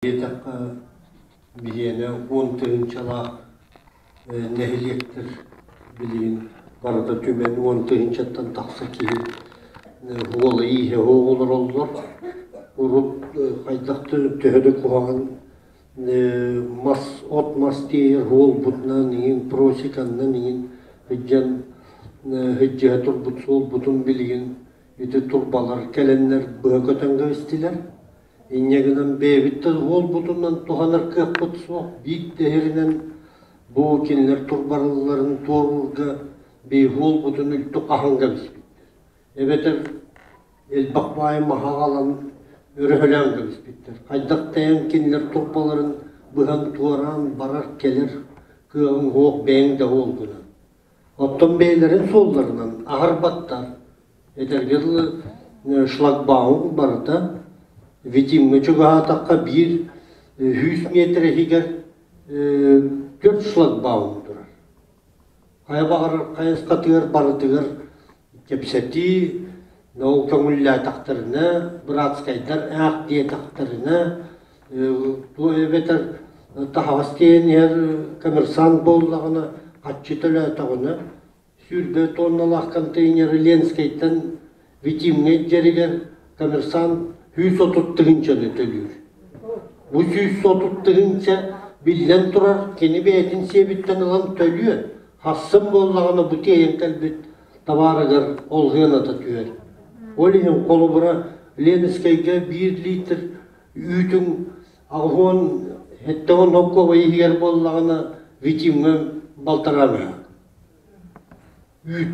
Диэтэххэ, биһиэнэ 10 тыһыынчалаах нэһилиэктэр билигин барыта түмэн 10 тыһыынчаттан тахса киһи уола-ииһэ суох олороллор. Урут хайдах да төһө да куһаҕан мас, от-мас тиэйэр суолбутунан иҥин, просеканнан иҥин сылдьан сылдьыһа турбут суолбутун билигин ити турбалар кэлэннэр быһа көтөн кэбистилэр. Инньэ гынан бэйэбит да уолбутунан туһанар кыахпыт суох, биир да иһэринэн бу кинилэр турбарылларын туоруурга биһиги уолбутун үлтү хаһан кэбиспиттэр. Эбэтэр элбэх баайы маһы аҕалан өрөһөлөөн кэбиспиттэр. Хайдах тэйэн кинилэр турбаларын быһан туораан барар-кэлэр кыаҕыҥ суох бэйэҥ да уолгунан. Оттон бэйэлэрин суолларынан аһарбаттар. Этэргэ дылы, шлагбаум барыта Витимҥэ чугаһаатахха биир 100 миэтэрэ иһигэр түөрт шлагбаум турар. Хайа баҕарар хайысхатыгар барытыгар кэпсэтии, ол көҥүллээтэхтэринэ, братскайдар ээх диэтэхтэринэ, туох эбэтэр таһаҕас тиэйэн иһэр коммерсант буоллаҕына, харчы төлөөтөҕүнэ, 20 тонналаах контейнеры Ленскэйтэн Витимҥэ илдьэригэр коммерсант 130 тыһыынчаны төлүүр. Бу 130 тыһыынча, биллэн турар, кини бэйэтин сиэбиттэн ылан төлүө, хассын буоллаҕына бу тиэйэн кэлбит табаарыгар ол сыаната түһэр. Ол иһин холобура Ленскэйгэ 1 литр үүтүҥ 80 солкуобай иһигэр буоллаҕына, Витимҥэ балтараа мөһөөк. Үүт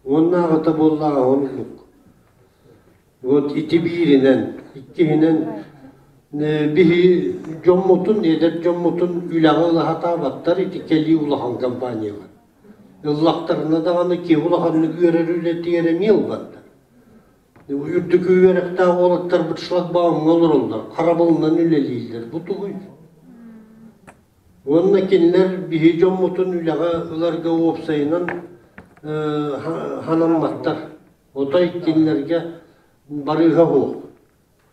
уоннааҕыта буоллаҕа оннук. Вот ити бииринэн, иккиһинэн биһи дьоммутун, эдэр дьоммутун үлэҕэ ыла сатаабаттар ити кэлии улахан компаниялар. Ыллахтарына даҕаны киһи улаханнык үөрэр үлэтигэр эмиэ ылбаттар. Үрдүкү үөрэхтээх уолаттарбыт шлагбаумҥа олороллор, харабылынан үлэлииллэр. Бу тугуй? Уонна кинилэр биһи дьоммутун үлэҕэ ыларга уопсайынан ханамматтар. Отой кинилэргэ барыыһа суох.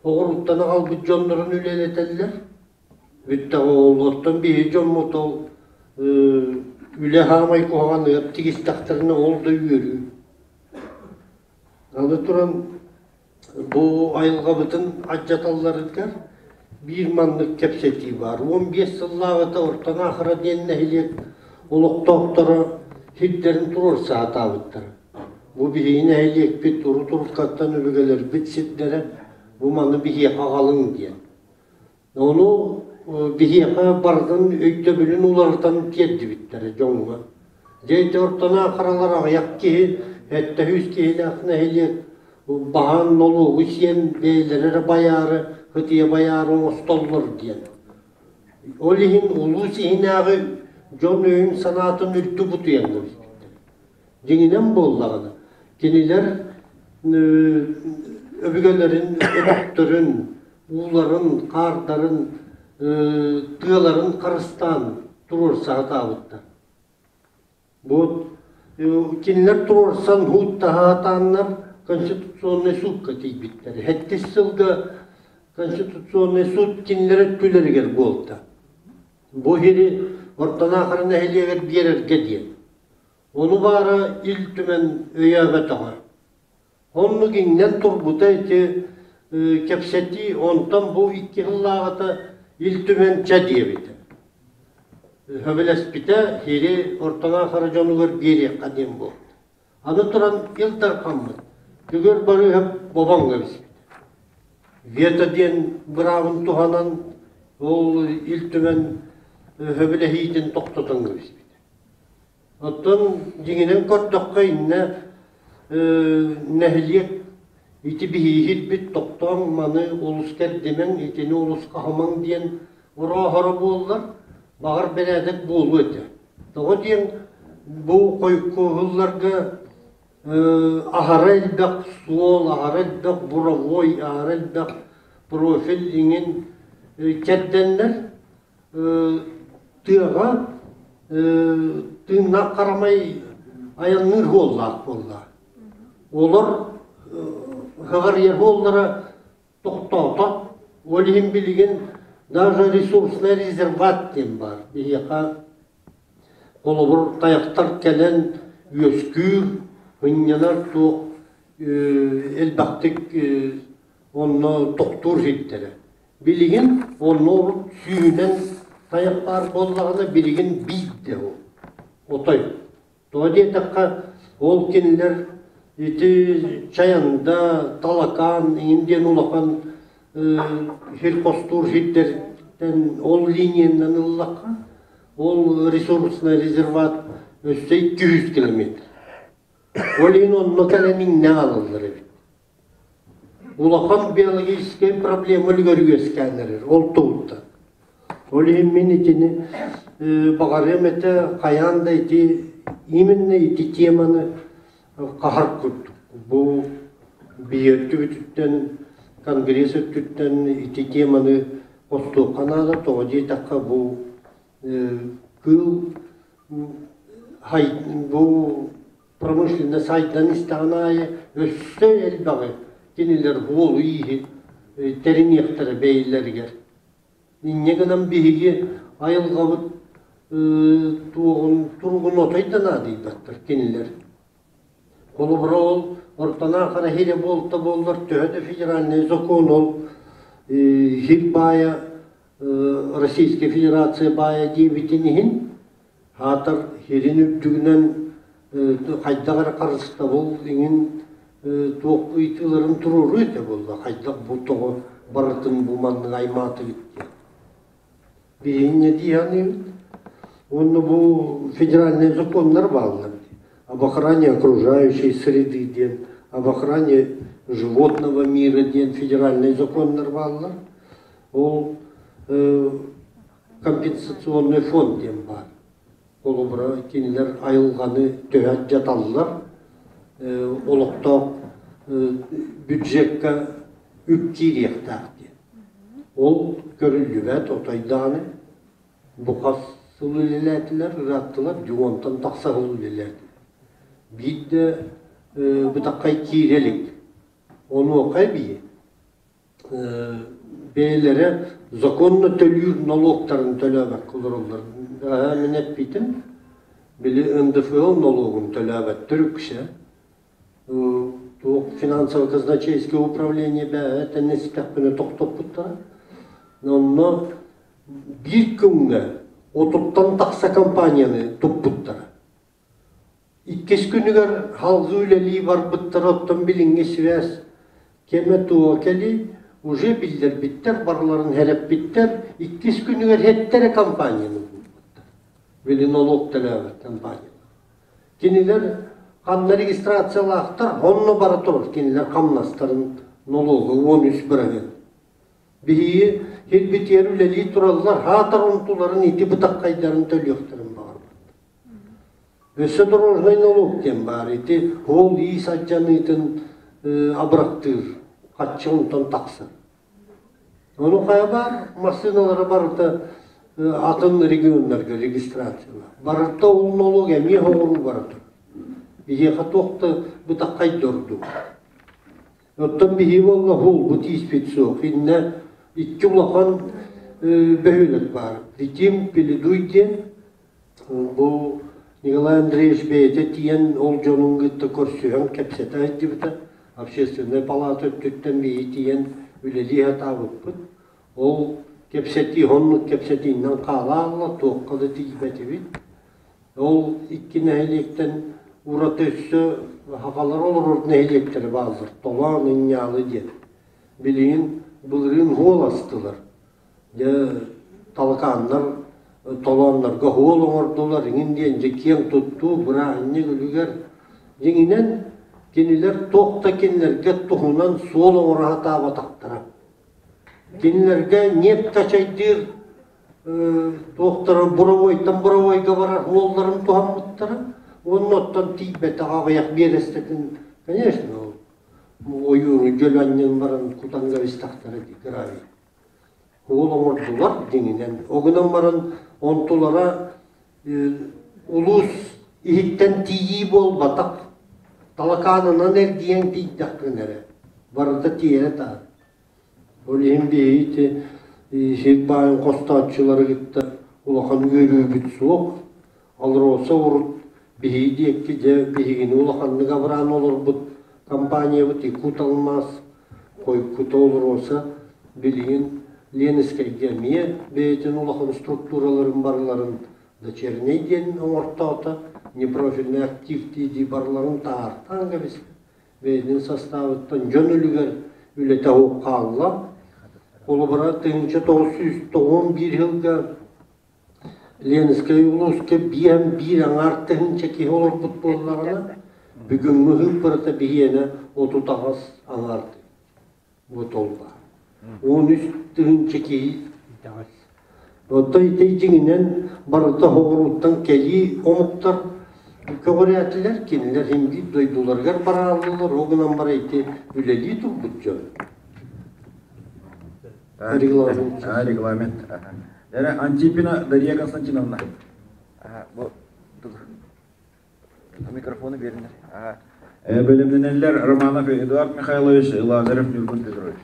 Оҕуруттан аҕалбыт дьоннорун үлэлэтэллэр. Бүттэҕэ ол оттон биһи дьоммут ол үлэ хаамай куһаҕаныгар тигистэхтэринэ ол да үөрүү. Аны туран бу айылҕабытын алдьаталларыгар биир маннык кэпсэтии баар. 15 сыллааҕыта Орто Наахара диэн нэһилиэк олохтоохторо сирдэрин туруорса сатаабыттара. Бу биһиги нэһилиэкпит урут-уруккаттан өбүгэлэрбит сирдэрэ, бу маны биһиэхэ аҕалыҥ диэн. Ону биһиэхэ барытын өйдөбүлүн уларытан тиэрдибиттэрэ дьоҥҥо. Дьэ ити Орто Наахаралар аҕыйах киһи, 700 киһилээх нэһилиэк баһаан нолуогу сиэн бэйэлэрэ эрэ байаары, ытыйа байаары оҥостоллор диэн. Ол иһин улуус иһинээҕи дьон өйүн-санаатын үлтү бутуйан кэбиспиттэр. Дьиҥинэн буоллаҕына, кинилэр өбүгэлэрин өтөхтөрүн, ууларын, хаардарын, тыаларын харыстаан туруорса сатаабыттар. Бу кинилэр туруорсан һууттаһаатааннар Конституционнай суукка тиийбиттэр. Сэттис сылга Конституционнай суут кинилэр өттүлэригэр буолта. Бу иһири Орто Наахара нэһилиэгэр биэрэргэ диэн. Ону баара Ил Түмэн өйөөбөтөҕө. Оннук иҥнэн турбута ити кэпсэтии, онтон бу 2 сыллааҕыта Ил Түмэн чэ диэбитэ. Сөбүлэспитэ, сири Орто Наахара дьонугар биэриэххэ диэн буолта. Аны туран Ил Дархаммыт Бүгүр Барыыһап бобон кэбиспитэ. Вето диэн быраабын туһанан ол Ил Түмэн сөбүлэһиитин тохтотон кэбиспитэ. Оттон дьиҥинэн көрдөххө иннэ нэһилиэк ити биһиги тохтооҥ маны олус кэрдимэҥ, итини олус хаһымаҥ диэн орооһоро буоллар, баҕар бэрээдэк буолуо этэ. Тоҕо диэн бу хойукку аһара элбэх суол, аһара элбэх буровой, аһара элбэх профиль иҥин кэрдэннэр тыаҕа тыыннаах харамай айанныыр суоллаах буолла. Олор сыҕарыйар суоллара тохтоото. Ол иһин билигин Даже ресурсный резерват диэн баар. Биһиэхэ холобур тайахтар кэлэн үөскүүр, ынньанар туох элбэхтик онно тохтуур сирдэрэ. Билигин онно урут сүүһүнэн тайах баар буоллаҕына, билигин биирдэ ол. Отой. Тоҕо диэтэххэ, ол кинилэр ити Чайанда, Талакаан иҥин диэн улахан сир хостуур сирдэртэн ол линиянан ыллахха, ол ресурсный резерват өссө 200 километр. Ол иһин онно кэлэн иҥнэ аҕалаллар эбит. Улахан биологическай проблема үлүгэр үөскээн эрэр, ол туһуттан. Ол иһин мин итини баҕарыам этэ, хайаан да ити именно ити теманы хаһар курдук. Бу биһи өттүбүтүттэн, конгресс өттүттэн ити теманы хостуохха наада, тоҕо диэтэххэ бу кыыл бу промышленность сайдан истэҕин аайы өссө элбэҕи кинилэр уолу-ииһи тэриниэхтэрэ бэйэлэригэр. Инньэ гынан биһиги айылҕабыт туоҕун туругун отой да наадыйбаттар кинилэр. Холобура ол Ортонаахара иһирэ буолта буоллар төһө да федеральный закон ол сир баайа Российская Федерация баайа диэбитин иһин Аатар сирин үрдүгүнэн хайдах эрэ харыстабыл иҥин туох ыйытыыларын туруоруу этэ буолла хайдах бу тоҕо барытын бу маннык аймаатыгыт диэн. Биһиги дии саныыбыт. Уонна бу федеральнай законнар бааллар. Об охране окружающей среды диэн, об охране животного мира диэн федеральнай законнар бааллар. Ол компенсационный фонд диэн баар. Холобура, кинилэр айылҕаны төһө алдьаталлар, олохтоох бюджекка үп киириэхтээх диэн. Ол көрүллүбэт, отой даҕаны бу хас сыл үлэлээтилэр, ырааттылар, дьуонтан тахса сыл үлэлээтилэр. Биирдэ бытаххай киирэ илик. Онуоха эбии бэйэлэрэ законно төлүүр нолуоктарын төлөөбөккө олороллор. Мин эппитим, били НДФЛ нолуогун төлөөбөттөр үксэ. Туох финансово-казначейское управление бэйэ тэннэстэхпинэ тохтоппуттара. Онно биир күҥҥэ отуттан тахса компанияны туппуттара. Иккис күнүгэр салгыы үлэлии барбыттара, оттон билиҥҥи сибээс кэмэ туо кэлии, уже биллэрбиттэр, барыларын сэрэппиттэр, иккис күнүгэр сэттэ эрэ компанияны булбуттар. Били нолуок төлөөбөт компаниялар. Кинилэр ханна регистрациялаахтар, онно бара турар кинилэр хамнастарын нолуога 13%. Биһиги сирбитигэр үлэлии тураллар, хаатар онтуларын ити бытаххайдарын төлүөхтэрин баҕарбат. Өссө дорожнай налог диэн баар. Ити ол иис алдьаныытын абырахтыыр хаччы онтон тахсар. Ону хайа баар массыыналара барыта атын регионнарга регистрациялар. Барыта ол налог эмиэ оҥоруу бара турар. Биһиэхэ туох да бытаххай ордук. Оттон биһиги буолла буолбут ииспит суох. Иннэ икки улахан бөһүөлэк баар. Витим, Пеледуй диэн Бу Николай Андреевич бэйэтэ тиийэн ол дьонун кытта көрсүһэн кэпсэтэ сылдьыбыта. Общественнай палата өттүттэн биһиги тиийэн үлэлии сатаабыппыт. Ол кэпсэтии оннук кэпсэтиинэн хаалаалла, туохха да тиийбэтибит. Ол икки нэһилиэктэн ураты өссө сахалар олорор нэһилиэктэрэ бааллар. Толоон, Ынньаалы диэн. Билигин былырыын уол астылар. Дьэ, талакааннар толооннорго уол оҥордулар иҥин диэн дьэ киэҥ туттуу бырааһынньык үлүгэр дьиҥинэн кинилэр туох да кинилэргэ туһунан суол оҥоро сатаабатахтара. Кинилэргэ ньиэп тачайдыыр туохтара буровойтан буровойга барар уолларын туһаммыттара уонна оттон тиийбэтэх аҕыйах биэрэстэтин конечно ойууру дьөлө анньан баран кутан кэбистэхтэрэ дии гравий Уол оҥордулар дьиҥинэн. Ол гынан баран онтулара улуус иһиттэн тиийии буолбатах. Талакаанынан эргийэн тиийдэххинэ эрэ барыта тиэрэ таһар. Ол иһин биһиги ити Сир баайын хостооччулары кытта улахан үөрүүбүт суох. АЛРОСА урут биһиги диэки дьэ биһигини улаханнык абыраан олорбут компаниябыт Якуталмаз, Хойкута АЛРОСА билигин Ленскэйгэ эмиэ бэйэтин улахан структураларын барыларын дочернэй диэн оҥортоото, непрофильный актив дии барыларын таһаартаан кэбистэ. Бэйэтин састаабыттан дьон үлүгэр үлэтэ суох хаалла. Холобура, 1991 сылга Ленскэй улууска биэм биир аҥаар тыһыынча киһи олорбут буоллаҕына, бүгүҥҥү ыыппарата биһиэнэ 38 аҥаар бу толба. 13 тыһыынча киһи итэҕэс. Оттон ити дьиҥинэн барыта оҕурууттан кэлии омуктар көҕүрээтилэр, кинилэр син биир дойдуларыгар барааллылар, ол гынан баран ити үлэлии турбут дьон. Регламент. Регламент. Антипина Дарья Константиновна. Бу микрофону бериңер. Бөлімненелер Романов Эдуард Михайлович, Лазарев Нюргун Петрович.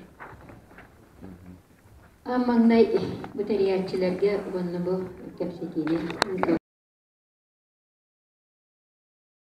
Маҥнай бу тэрийээччилэргэ уонна бу кэпсэтиини ыытар